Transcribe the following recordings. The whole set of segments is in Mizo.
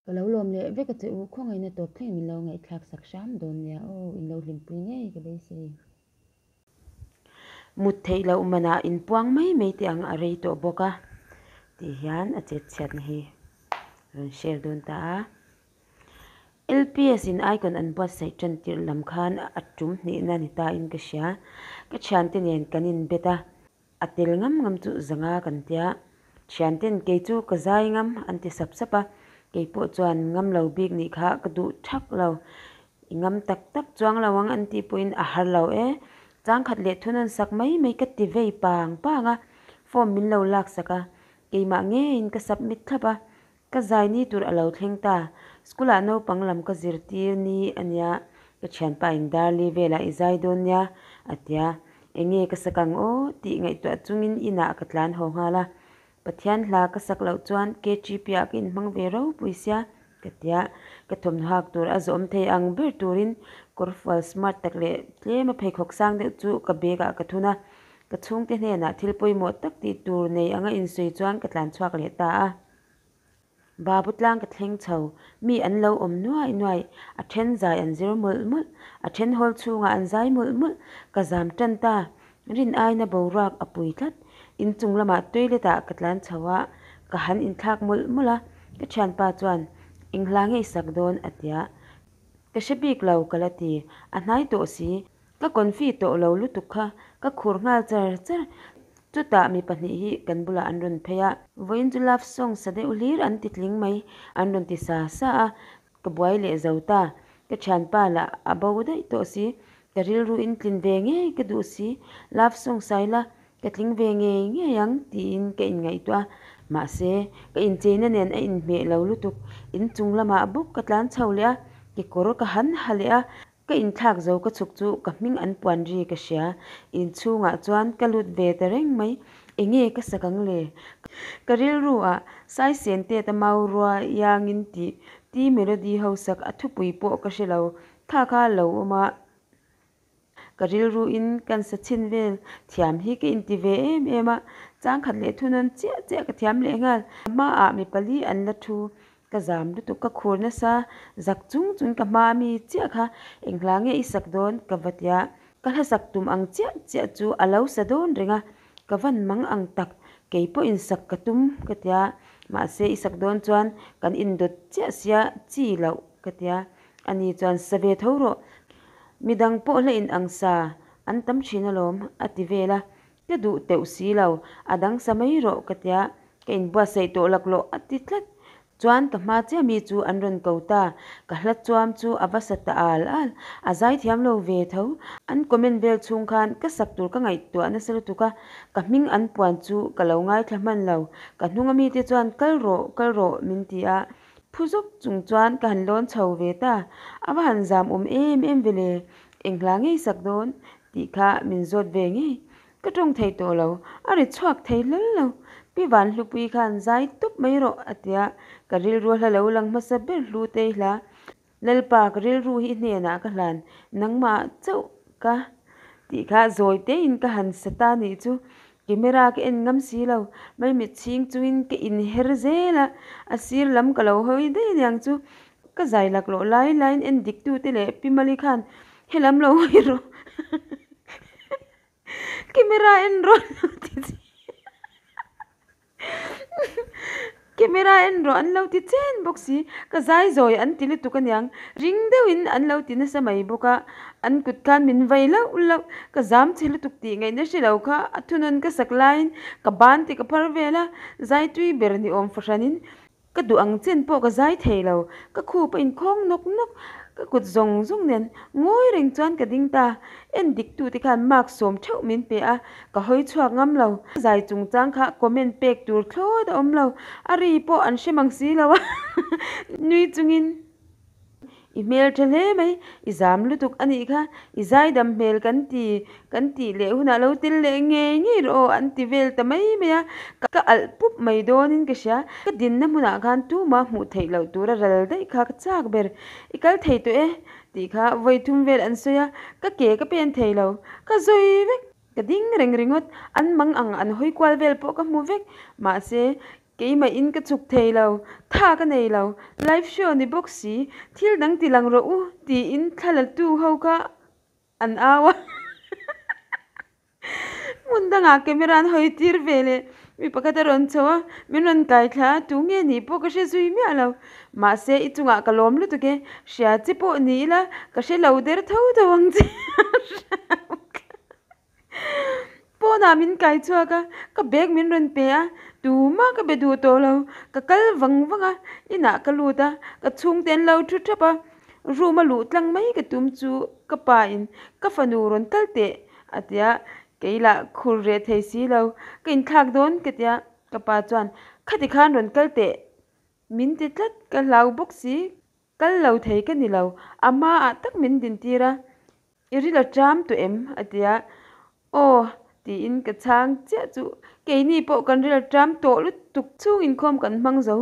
Ka lo lawm leh vek a che u, khawngaihna tawp thleng min lo ngaihthlak sak hram dawn nia aw, in lo hlimpui ngei ka beisei. Mut theih loh manah inpuang mai mai teh ang a rei tawh bawk a tih hian a chet chhiatna hi rawn share dawn ta a. LPS in icon an buatsaih tan tirh lam khan a tum hnihna ni ta in ka hria. Ka thiante nen kan inbet a, A tel ngam ngam chu zanga kan tia, thianten kei chu ka zai ngam an ti sap sap a, kei pawh chuan ngam lo bik nih kha ka duh thak lo, i ngam tak tak chuang lo ang an tih pawhin a har lo e, changkhat leh thunawn sak mai mai ka ti vei pang pang a, form min lo lak sak a, keimah ngeiin ka submit thlap a, Ka zai ni tur a lo thleng ta. School ah naupang lam ka zirtir ni a nia, ka thianpa in Darli velah i zai dawn nia a tia. Enge ka sak ang aw tih ngaihtuah chungin inah ka tlan haw nghal a. Pathian hla ka sak loh chuan KGP ah ka inhmang ve ropui sia ka tia. Ka thawmhnaw hak tur a zawm thei ang ber turin kawrfual smart tak leh tlema pheikhawk sang deuh chu ka bag ah ka thun a. Ka chhungte hnenah thil pawimawh tak tih tur nei anga insawi chuan ka tlan chhuak leh ta a. Babu tlang ka thleng chho, mi an lo awm nuai nuai, a then zai an zir mawlh mawlh, a then hawl chhungah an zai mawlh mawlh, ka zam tan ta, rin aina boruak a pui tlat, inchung lamah toilet ah ka tlan chho a, ka han inthlak mawlh mawlh a, ka thianpa chuan eng hla nge i sak dawn a tia, ka hre bik lo ka la ti, a hnai tawh si, Ka confi tawh lo lutuk kha ka khur nghal char char. Chutah mi pahnih hi kan bulah an rawn phei a. Vawiin chu love song sa deuh hlir an ti tling mai, an rawn ti sa sa a. Ka buai leh zo ta. Ka thianpa lah a bo daih tawh si. Ka rilru in tlin ve ngei ka duh si. Love song sai la, ka tling ve ngei ngei ang tiin ka inngaihtuah a. Mahse, ka incheina nen a inhmeh lo lutuk. Inchung lamah bawk ka tlan chho leh a, kekawr ka han ha leh a. Ka inthlak zo ka chhuk chu ka hming an puan ri ka hria. Inchhungah chuan ka lut ve ta reng mai. Enge ka sak ang le? Ka rilru ah Saisen Teta mau rua iangin tih T melody ho sak a thupui pawh ka hre lo. Kha kha lo awm a. Ka rilru in kan sa chhin vel thiam hi ka inti ve em em a. Changkhat leh thunawn chiah chiah ka thiam leh nghal. Hmaah mi pali an la thu. Ka zam lutuk ka khur nasa, zak chung chung ka hma ami chiah kha eng hla nge i sak dawn ka va tia, ka hla sak tum ang chiah chiah chu a lo sa dawn reng a, ka van mang ang tak, kei pawh in sak ka tum ka tia, mahse i sak dawn chuan kan indawt chiah sia chi loh ka tia, ani chuan sa ve tho rawh, midang pawh hla in ang sa an tam thin alawm a ti vel a, Ka duh teuh si lo, a dang sa mai rawh ka tia, ka inbuatsaih tawh laklawh a ti tlat. Chuan ka hma chiah mi chu an rawn ko ta, ka hla chuam chu a va sa ta al al, a zaithiam lo ve tho. An comment vel chhung khan ka sak tur ka ngaihtuah nasa lutuk a, ka hming an puan chu ka lo ngaithla hman lo, ka hnung ami te chuan kal rawh, kal rawh min ti a, phu zawk chung chuan ka han lawn chho ve ta, a va han zam awm em em ve le, eng hla ngei sak dawn Tih kha min zawt ve ngei. Ka tawng thei tawh lo, a ri chhuak thei hlawl lo. Pi Vanhlupui khan zai tawp mai rawh a tia, ka rilru hla lo lang hmasa ber hlu tei hla. Lalpa ka rilru hi i hnenah ka hlan, nangmah chauh ka tih kha zawi tein ka han sa ta nih chu. Camera ka en ngam si lo, maimit chhing chungin ka inher zel a, a sir lam ka lo hawi daih aniang chu. Ka zai laklawh lai laiin en dik tute leh Pi Mali khan helam lo hawi rawh camera en rawh an lo ti che camera en rawh an lo ti chen bawk si ka zai zawi an ti lutuk aniang ring deuhin an lo ti nasa mai bawk a an kut khan min vai lauh lauh ka zam chhe lutuk tih ngaihna hre lo kha a thunawn ka sak laiin ka ban tih ka phar vel a zai tui ber ni awm fahranin Ka duh ang chen pawh ka zai thei lo, ka khup a inkhawng nawk nawk, ka kut zawng zawng nen ngawi reng chuan ka ding ta. En dik tute khan mark sawm theuh min pe a, ka hawi chhuak ngam lo. Zai chungchang kha comment pek tur thlawt a awm lo, a ri pawh an hre mang si lo a, nui chungin. I hmel tha hle mai, i zam lutuk a nih kha, i zaidam hmel kan ti, kan tih leh hunah lo tel leh ngei ngei rawh aw an ti vel ta mai mai a, ka alh pup mai dawnin ka hria, ka dinna hmunah khan tumah hmuh theih loh tura ral daih kha ka chak ber, i kal thei tawh e tih kha vawi thum vel an sawi a, ka ke ka pen thei lo, ka zawi vek, ka ding reng ringawt, an mang ang an hawi kual vel pawh ka hmu vek, mahse. Keimah in ka chhuk thei lo, tha ka nei lo, live show ni bawk si, thil dang ti lang rawh u tiin thla la tu ho kha an au a. Hmun dangah camera an hawi tir ve leh mi pakhat a rawn chho a, min rawn kai thla a, tu nge nih pawh ka hre zui miah lo. Mahse i chungah ka lawm lutuk e, hria che pawh ni ila ka hre lo der tho tho ang che. Pawnah min kai chhuak a, ka bag min rawn pe a, tumah ka be duh tawh lo, ka kal vang vang a, inah ka lut a, ka chhungte an lo thu thap a, room a luh tlang mai ka tum chu ka pa in ka fanu rawn kal teh a ti a, kei lah khur reh thei si lo, ka inthlak dawn ka ti a, ka pa chuan khati khan rawn kal teh min ti tlat, ka hlau bawk si, kal lo thei ka ni lo, a hmaah tak min din tir a. I ril a ṭam tawh em? a ti a. Aw, tiin ka chhang chiah chu keini pawh kan ril a ṭam tawh lutuk chhung inkhawm kan hmang zo.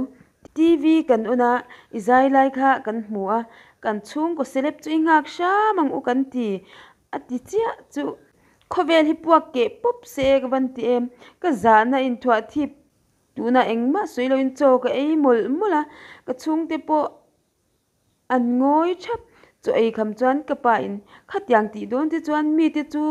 TV kan on a, i zai lai kha kan hmu a, kan chhungkaw celeb chu i nghak hram ang u kan ti a ti chiah chu. Khawvel hi puak keh pawp se ka van ti em? Ka zahna inthuah thip tunah engmah sawi loin chaw ka ei mawlh mawlh a, ka chhungte pawh An ngawi thap. Chaw ei kham chuan ka pa in khatiang tih dawn te chuan mite chu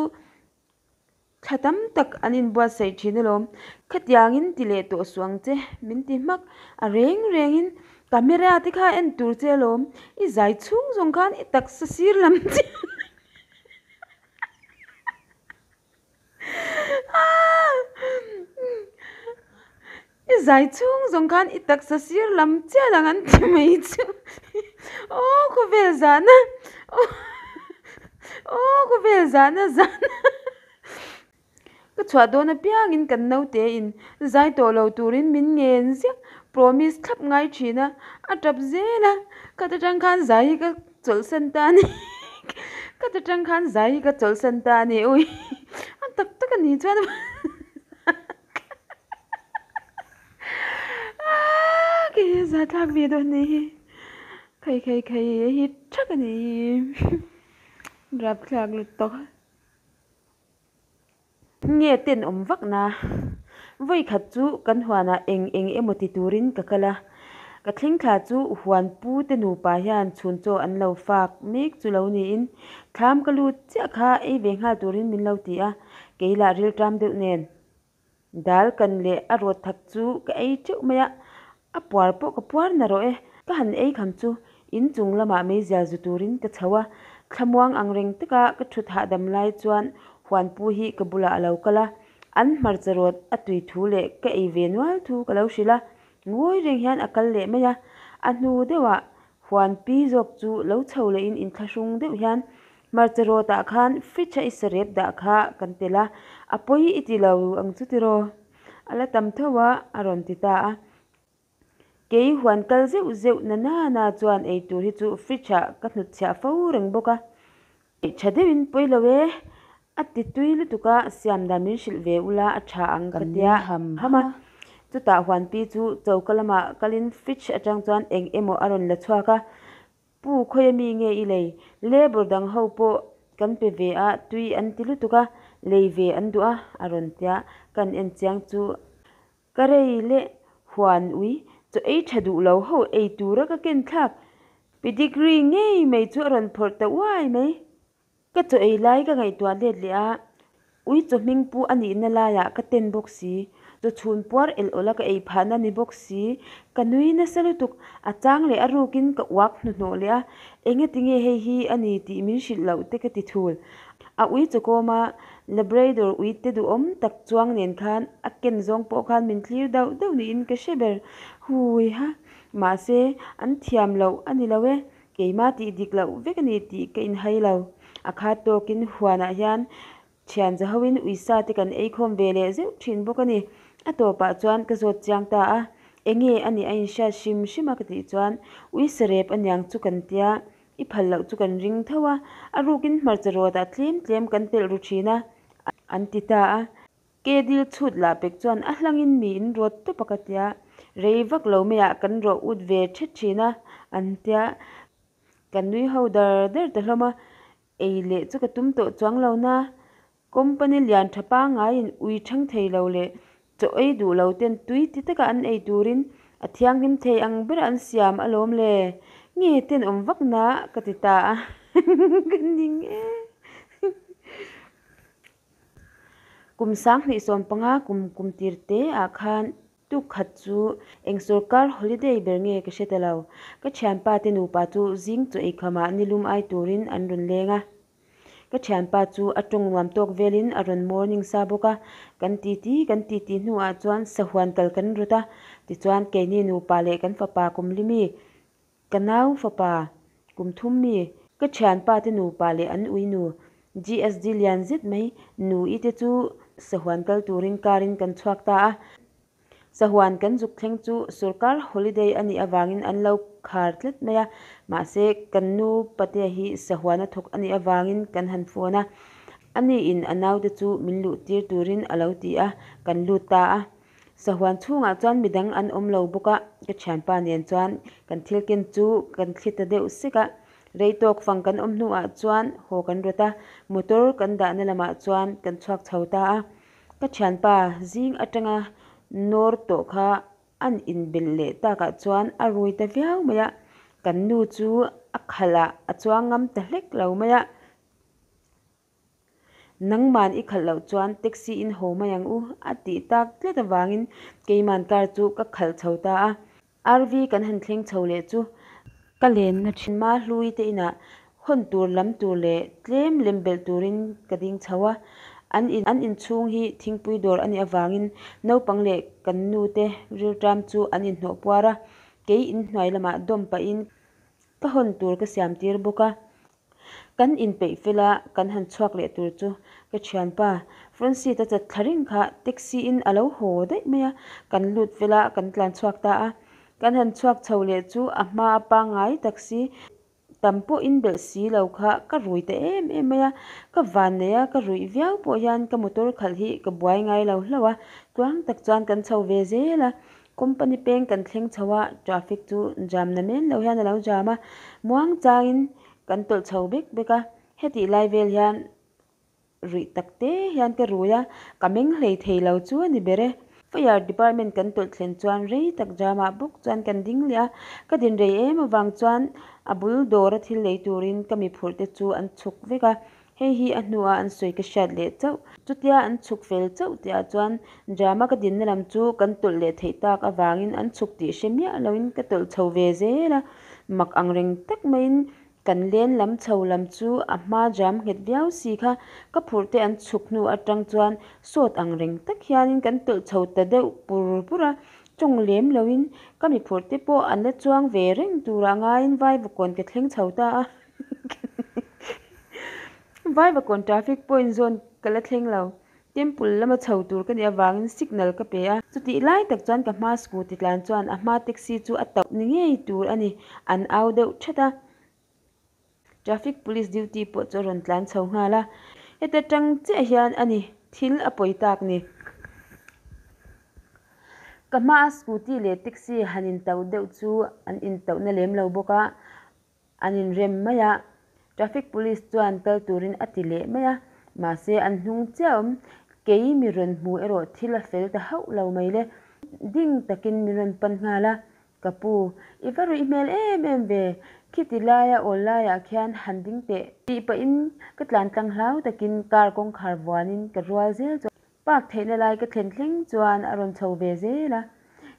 thla tam tak an inbuatsaih thin alawm. Khatiangin ti leh tawh suh ang che min ti hmak. A reng rengin camera te kha en tur che alawm. I zai chhung zawng khan i taksa sir lam che. I zai chhung zawng khan i taksa sir lam chiah lang an ti mai chu aw khawvel zahna aw khawvel zahna zahna ka chhuah dawn apiangin kan naute in zai tawh lo turin min ngen ziah promise thlap ngai thin a a tap zel a khat atang khan zai hi ka chawlhsan ta a ni ka ta tang khan zai hi ka chawlhsan ta a ni ui a tak tak a ni chuan aaa kei hi za thlak ve dawn ni hi khai khai khai hei hi thak a ni hi rapthlak lutuk. Nge tenawm vak na? Vawi khat chu kan huanah eng eng emaw ti turin ka kal a, ka thleng thla chu huan pu te nupa hian chhun chaw an lo fak mek chu lo niin thlam ka lut chiah kha ei ve nghal turin min lo ti a, kei lah rilṭam deuh nen dal kan leh a rawt thak chu ka ei teuh mai a, a puar pawh ka puar na rawh e. Ka han ei kham chu In chung lamah meizial zu turin ka chho a, thlamuang ang reng taka ka thut hahdam lai chuan Huanpu hi ka bulah a lo kal a, an hmarcha rawt a tui thu leh ka ei ve nual thu ka lo hrilh a, ngawi reng hian a kal leh mai a, a hnu deuhah Huanpi zawk chu lo chho lehin inthlahrung deuh hian hmarcha rawtah khan fridge a i sarep dah kha kan tel a, a pawi i ti lo ang chu tiraw? A la tam tho a, a rawn ti ta a. Kei huan kal zeuh zeuh na nana chuan eitur hi chu fridge ah ka hnutchhiah fo reng bawk a. Tha deuhin pawi lo e, a ti tui lutuk a, siam dan min hrilh ve ula a tha ang ka tia ham ham a. Chutah huanpi chu choka lamah kalin fridge atang chuan eng emaw a rawn la chhuak a. Pu khawi ami nge i lei? Labour dang ho pawh kan pe ve a, tui an ti lutuk a, lei ve an duh a, a rawn tia kan en chiang chu. Ka rei leh huan ui chaw ei tha duh lo ho ei tura ka ken thlak pedigree ngei mai chu a rawn phawrh ta uai mai. Ka chaw ei lai ka ngaihtuah let leh a, ui chaw hming pu a nihna laiah ka ten bawk si, chaw chhun puar el awla ka ei phahna ni bawk si, ka nui nasa lutuk, a chang leh a rukin ka uak hnuhnawh leh a, engatinge hei hi a ni tih min hrilh loh te ka ti thul. A ui chawkawm a, Labrador ui te duhawm tak chuang nen khan a ken zawng pawh khan min thlir dauh deuh niin ka hre ber. Hui ha! Mahse, an thiam loh a ni lo e, keimah tih dik loh vek a ni tih ka inhai lo. A khat tawkin huanah hian thian za hoin uisa te kan ei khawm ve leh zeuh thin bawk a ni. A tawpah chuan ka zawt chiang ta a, enge a nih a inhriat hrim hrim a ka tih chuan uisa rep aniang chu kan tia I phal loh chu kan ring tho a, a rukin hmarcha rawtah tlem tlem kan telh ru thin a, an ti ta a. Ke dil chhut lah pek chuan a hlangin miin rawt tawp a ka tia, rei vak lo maiah kan rawh ut ve thet thin a, an tia. Kan nui ho dar dar ta hlawm a, ei leh chu ka tum tawh chuang lo na, company lian tha pangaiin ui thang thei lo leh. Chaw ei duh lo ten tui ti taka an ei turin a thianghlim thei ang ber an siam alawm le. Nge tenawm vak na ka ti ta a. Ka ning e. Kum 2015 kum kum tir te ah khan tuk khat chu eng sorkar holiday ber nge ka hre ta lo. Ka thianpa te nupa chu zing chaw ei khamah nilum ai turin an rawn leng a. Ka thianpa chu a tawng nuam tawk velin a rawn morning sa bawk a, kan titi kan titi hnuah chuan sahuan kal kan rawt a, tichuan keini nupa leh kan fapa kum li mi, ka nau fapa kum thum mi, ka thianpa te nupa leh an ui nu GSD lian zet mai nu i te chu sahuan kal turin car in kan chhuak ta a. Sahuan kan zuk thleng chu sorkar holiday a nih avangin an lo khar tlat mai a, mahse kan nu patea hi sahuan a thawk a nih avangin kan han phone a, aniin a naute chu min luh tir turin a lo ti a, kan lut ta a. Sahuan chhungah chuan midang an awm lo bawk a, ka thianpa nen chuan kan thil ken chu kan thli ta deuh sek a, rei tawk fang kan awm hnuah chuan haw kan rawt a, motor kan dahna lamah chuan kan chhuak chho ta a. Ka thianpa zing atanga nawr tawh kha an inbelh leh takah chuan a rui ta viau mai a, kan nu chu a khalh ah a chuang ngam ta hlek lo mai a. Nangman i khalh loh chuan taxi in haw mai ang u a tih tak tlat avangin keiman car chu ka khalh chho ta a. RV kan han thleng chho leh chu ka lenna thin ma hlui te inah hawn tur lam tur leh tlem lem belh turin ka ding chho a, an in an inchhung hi thingpui dawr a nih avangin naupang leh kan nu te rilṭam chu an inhnawh puar a, kei inhnuai lamah dawm pahin ka hawn tur ka siam tir bawk a. Kan inpeih fel a, kan han chhuak leh tur chu ka thianpa front seat a chat thla reng kha taxi in a lo haw daih mai a, kan lut fel a, kan tlan chhuak ta a. Kan han chhuak chho leh chu a hma a pangngai tak si, tam pawh in belh si lo kha ka rui ta em em mai a, ka van nei a, ka ruih viau pawh hian ka motor khalh hi ka buai ngai lo hlauh a, tluang tak chuan kan chho ve zel a. Company peng kan thleng chho a, traffic chu jam na men lo hian a lo jam a, muang changin kan tawlh chho bek bek a, hetih lai vel hian ruih tak te hian ka rui a, ka meng hlei thei lo chu a ni ber e. Fire department kan tawlh thlen chuan rei tak jam ah bawk chuan kan ding leh a, ka din rei em avang chuan a bul dawr a thil lei turin ka mi phurh te chu an chhuk vek a, Hei hi a hnuah an sawi ka hriat leh chauh. Chutia an chhuk fel chauh tihah chuan Drama ka dinna lam chu kan tawlh leh theih tak avangin an chhuk tih hre miah loin ka tawlh chho ve zel a. Mak ang reng tak maiin kan len lam chho lam chu a hma jam nghet viau si kha ka phurh te an chhuk hnu atang chuan sawt ang reng tak hianin kan tawlh chho ta deuh pur pur a. Tawng lem loin ka mi phurh te pawh an la chuang ve reng turah ngaiin Vaivakawn ka thleng chho ta a. Vaivakawn traffic point zawn ka la thleng lo. Temple lama chho tur ka nih avangin signal ka pe a. Chutih lai tak chuan ka hma scooty tlan chuan a hma taxi chu a tauh ni ngei tur a ni. An au deuh that a. Traffic police duty pawh chu a rawn tlan chho nghal a. Heta tang chiah hian a ni thil a pawi tak ni. Ka hmaa scooty leh taxi han intauh deuh chu an intauhna lem lo bawk a. An inrem mai a, traffic police chuan kal turin a ti leh mai a, mahse an hnung chiah awm. Kei mi rawn hmu erawh thil a fel ta hauh lo mai le. Ding takin min rawn pan nghal a, Ka pu, i va ruih hmel em em ve, khiti laia awl laiah khian han ding teh. Tih pahin ka tlan tlang hlau takin car kawngkhar vuanin ka rual zel chuan park theihna lai ka thlen thleng chuan a rawn chho ve zel a.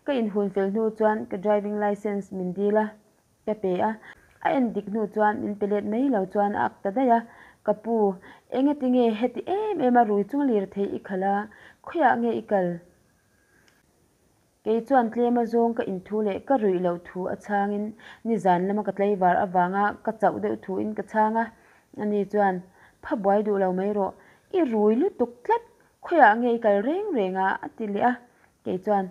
Ka inhun fel hnu chuan ka driving licence min dil a. Ka pe a, a en dik hnu chuan min pe let mai lo chuan a ak ta daih a, Ka pu, engati nge heti em em a rui chung lirthei i khalh a, khawiah nge i kal? Kei chuan tlem a zawng ka inthu leh ka ruih loh thu a chhangin nizan lama ka tlaivar avanga ka chauh deuh thuin ka chhang a, ani chuan, Pha buai duh lo mai rawh, i rui lutuk tlat, khawiah nge i kal reng reng a? a ti leh a, kei chuan,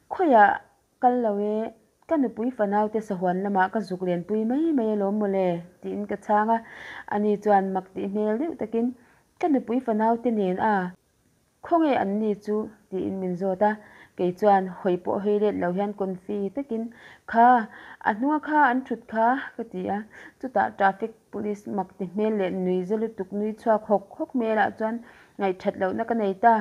Khawiah Kal lo e, ka nupui fanaute sahuan lamah ka zuk lenpui mai mai alawm mawle, tiin ka chhang a. Ani chuan mak tih hmel deuh takin, Ka nupui fanaute nen a, khawnge an ni chu? tiin min zawt a. Kei chuan hawi pawh hawi let lo hian confi takin, Kha, a hnunga kha an thut kha, ka ti a. Chutah traffic police mak ti hmel leh nui za lutuk nui chhuak hawk hawk hmelah chuan ngaihthat lohna ka nei ta.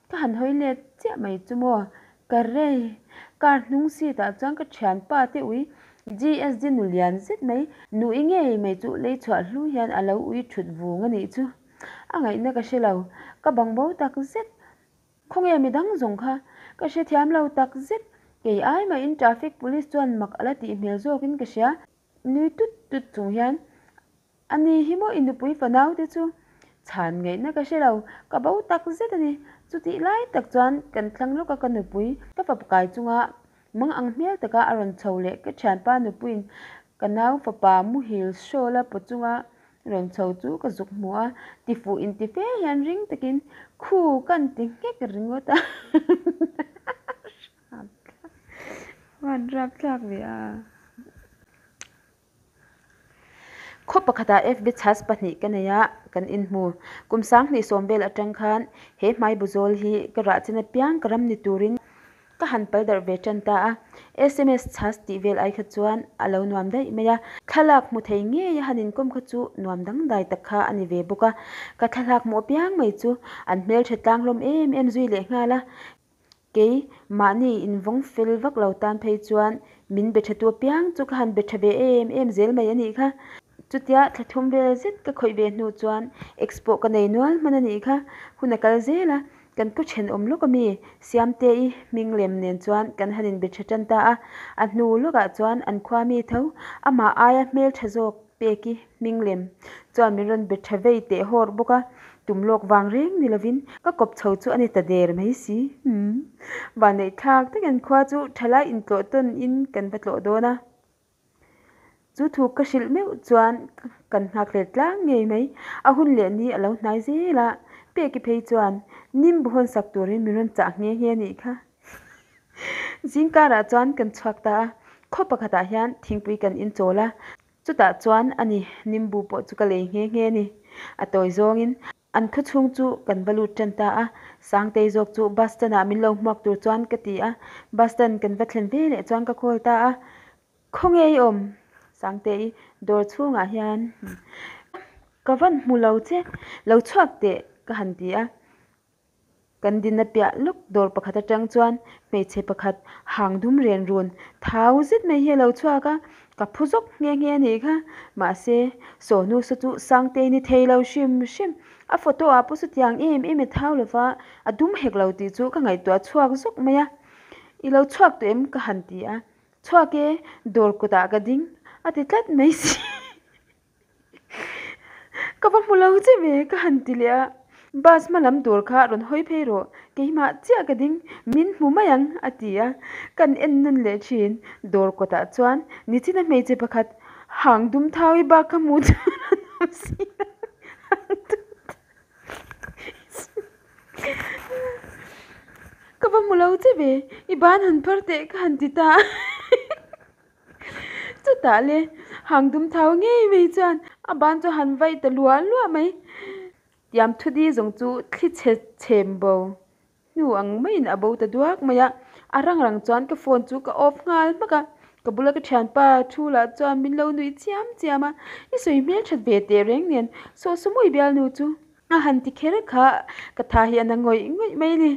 Ka han hawi let chiah mai chu maw? Ka rei! Car hnung seat ah chuan ka thianpa te ui GSD nu lian zet mai, nu i ngei mai chu lei chhuah hlu hian a lo ui thut vung a nih chu. A ngaihna ka hre lo, ka bang bo tak zet. Khawnge midang zawng kha? Ka hrethiam lo tak zet. Kei ai mahin traffic police chuan mak a la tih hmel zawkin ka hria. Nui tut tut chung hian A ni hi maw i nupui fanau te chu chhan ngaihna ka hre lo, ka bo tak zet a ni. Chutih lai tak chuan kan thlang lawk a ka nupui ka fapa kai chunga mang ang hmel taka a rawn chho leh ka thianpa nupuiin ka nau fapa muhil shawl a paw chunga rawn chho chu ka zuk hmu a, tifuh inti fe hian ring takin khu kan ti nghek ringawt a. Rapthlak ve a. Khaw pakhatah FB chhas pahnih ka nei a, kan inhmu. Kum sanghnih sawm vel atang khan he hmai bu zawl hi ka rah chin apiang ka ram ni turin ka han pal darh ve tan ta a. Sms chhas tih vel ai kha chuan a lo nuam daih mai a. Thlalak hmu thei ngei a han inkawm kha chu nuam dangdai tak kha a ni ve bawk a. Ka thlalak hmuh apiang mai chu an hmeltha tlang hlawm em em zui leh nghal a. Kei, mahni invawng fel vak lo tan phei chuan min be tha tu apiang chu ka han be tha ve em em zel mai a nih kha. Chutia thla thum vel zet ka khawih ve hnu chuan expo ka nei nual hman a nih kha. Hun a kal zel a, kan khaw thenawm lawk ami Siamte-i hming lem nen chuan kan han inbe tha tan ta a. A hnu lawkah chuan an khua mi tho, amah aia hmeltha zawk Peki hming lem chuan min rawn be tha vei teh hawr bawk a, tum lawk vang reng ni lovin ka kawp chho chu a ni ta der mai si. Umm. Vanneih thlak takin khua chu thalai intlawh tawn in kan va tlawh dawn a. Chu thu ka hrilh meuh chuan kan nghak hlel tlang ngei mai. A hun leh ni a lo hnai zel a, Peki phei chuan nimbu hawn sak turin min rawn chah nghe nghe a nih kha. Zingkarah chuan kan chhuak ta a, khaw pakhatah hian thingpui kan inchawl a, chutah chuan a ni nimbu pawh chu ka lei nghe nghe a ni. A tawi zawngin an khaw chhung chu kan va lut tan ta a, Sangtei zawk chu bus stand ah min lo hmuak tur chuan ka ti a, bus stand kan va thlen ve leh chuan ka call ta a, Khaw ngei awm Sangtei dawr chhungah hian ka van hmu lo che, lo chhuak teh ka han ti a. Kan dinna piah lawk dawr pakhat atang chuan hmeichhe pakhat hang dum ren run thau zet mai hi a lo chhuak a, ka phu zawk nghe nghe a nih kha. Mahse, Sawhnu saw chu Sangtei ni thei lo hrim hrim. A photo ah pawh chutiang em em a thau lova, a dum hek lo tih chu ka ngaihtuah chhuak zawk mai a. I lo chhuak tawh em? ka han ti a. Chhuak e, dawr kutah ka ding a ti tlat mai si. Ka va hmu lo che ve ka han ti leh a, bus hma lam tur kha rawn hawi phei rawh, keimah chiah ka ding, min hmu mai ang a ti a, kan en nawn leh thin. Dawr kawtah chuan nichina hmeichhe pakhat hang dum thaui bak kha hmuh chuan an awm si a, hang dum Ka va hmu lo che ve, i ban han phar teh ka han ti ta a. Chutah le hang dum thau ngei mai chuan a ban chu han vaih ta luah luah mai. Tiam thudi zawng chu thli chhe chhem bo hnu ang maiin a bo ta duak mai a. A rang rang chuan ka phone chu ka off nghal hmak a. Ka bula ka thianpa thu lah chuan min lo nuih chiam chiam a, I sawi hmel that ve teh reng nen saw saw mawi bialnu chu a han ti kher kha ka tha hi a na ngawih ngawih mai a ni.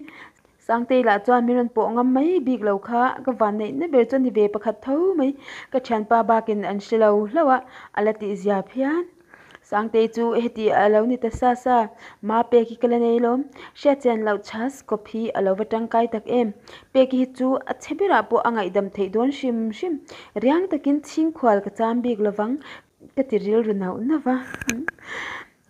Sangtei lah chuan min rawn pawh ngam mai bik lo kha ka vanneihna ber chu a ni ve pakhat tho mai. Ka thianpa bakin an hre lo hlauh a, a la tih zia phian. Sangtei chu heti a lo ni ta sa sa, Ma pek hi ka la nei lawm, hriatchian loh chhas kawp hi a lo va tangkai tak em. Peki hi chu a chhe berah pawh a ngaihdam theih dawn hrim hrim. Riang takin chhingkhual ka cham bik lovang ka ti rilru nauh nauh va.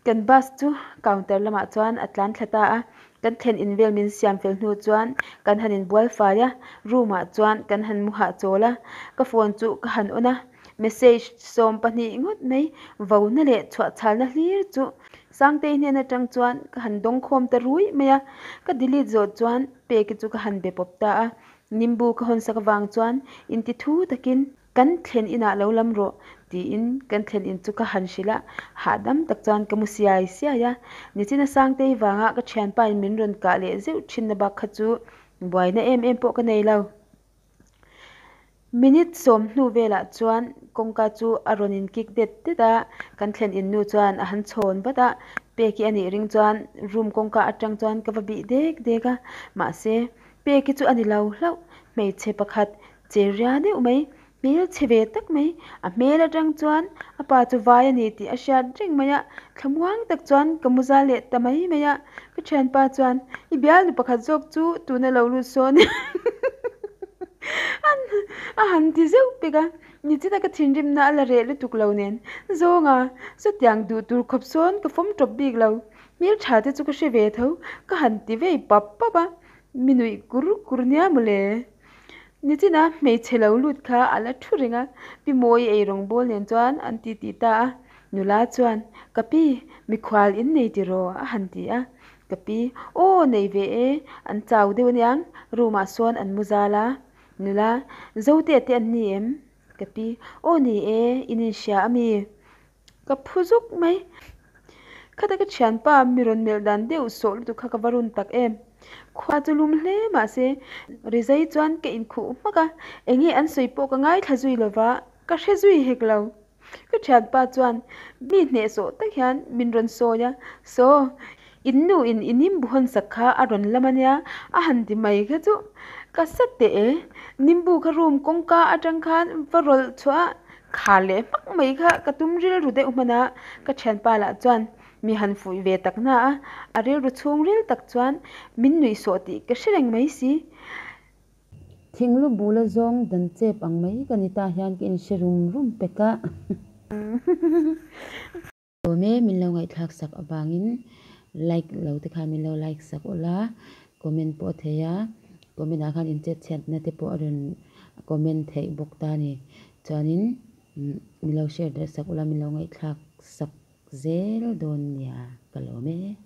Kan bus chu counter lamah chuan a tlan thla ta a, kan thlen in vel min siam fel hnu chuan kan han inbual fai a, room ah chuan kan han mu hahchawl a, ka phone chu ka han on a, message 20 ngawt mai vona leh chhuahchhalna hlir chu Sangtei hnen atang chuan ka han dawng khawm ta ruih mai a, ka delete zawh chuan Peki chu ka han be pawp ta a, nimbu ka hawn sak avang chuan inti thu takin Kan thlen inah lo lam rawh, tiin kan thlen in chu ka han hrilh a, hahdam tak chuan ka mu siai siai a. Nichina Sangtei vanga ka thianpain min rawn kah leh zeuh thinna bak kha chu buaina em em pawh ka nei lo. Minute sawm hnu velah chuan kawngka chu a rawn in kik det det a, kan thlen in nu chuan a han chhawn vat a. Peki a nih ring chuan room kawngka atang chuan ka va bih dek dek a, mahse Peki chu a ni lo hlauh, hmeichhe pakhat che ria deuh mai, hmel chhe ve tak mai, a hmel atang chuan a pa chu vai a ni tih a hriat reng mai a, thlamuang tak chuan ka mu zal leh ta mai mai a, ka thianpa chuan i bialnu pakhat zawk chu tuna lo lut sawn a han ti zeuh pek a. Nichina ka thinrimna a la reh lutuk lo nen zawnga chutiang duh tur khawp sawn ka fawm tawp bik lo. Hmel tha te chu ka hre ve tho, ka han ti vei pap pap a, mi nuih kur kur nia mawle. Nichina hmeichhe lo lut kha a la thu reng a, Pi Mawi eirawng bawl nen chuan an ti ti ta a. Nula chuan, Ka pi, mikhual in nei tiraw? a han ti a. Ka pi, Aw, nei ve e, an chau deuh aniang, room ah sawn an mu zal a. Nula, Zote te an ni em? Ka pi, Aw ni e, in inhria a mi? Ka phu zuk mai. Khata ka thianpa mi rawn melh dan deuh sawh lutuk kha ka va run tak em. Khua chu lum hle mahse, rizai chuan ka inkhuh hmak a, enge an sawi pawh ka ngaithla zui lova, ka hre zui hek lo. Ka thianpa chuan mi hnehsawh tak hian min rawn sawi a, Saw, in nu in i nimbu hawn sak kha a rawn lam a nia, a han ti mai kha chu ka sa teh e. Nimbu kha room kawngka atang khan va rawlh chhuah a, khar leh hmak mai kha ka tum rilru deuh hman a, ka thianpa lah chuan mi han fuih ve tak na a, a rilru chhungril tak chuan min nuihsawh tih ka hre reng mai si. Thinglu bula zawng dan chep ang mai ka ni ta hian ka inhre rum rum pek a. Awm e, min lo ngaihthlak sak avangin like lo te khan min lo like sak ula, comment pawh a thei a, comment ah khan inchet chhiatna te pawh a rawn comment theih bawk ta a ni. Chuanin min lo share darh sak ula, min lo ngaihthlak sak zel dawn nia ka lawm e.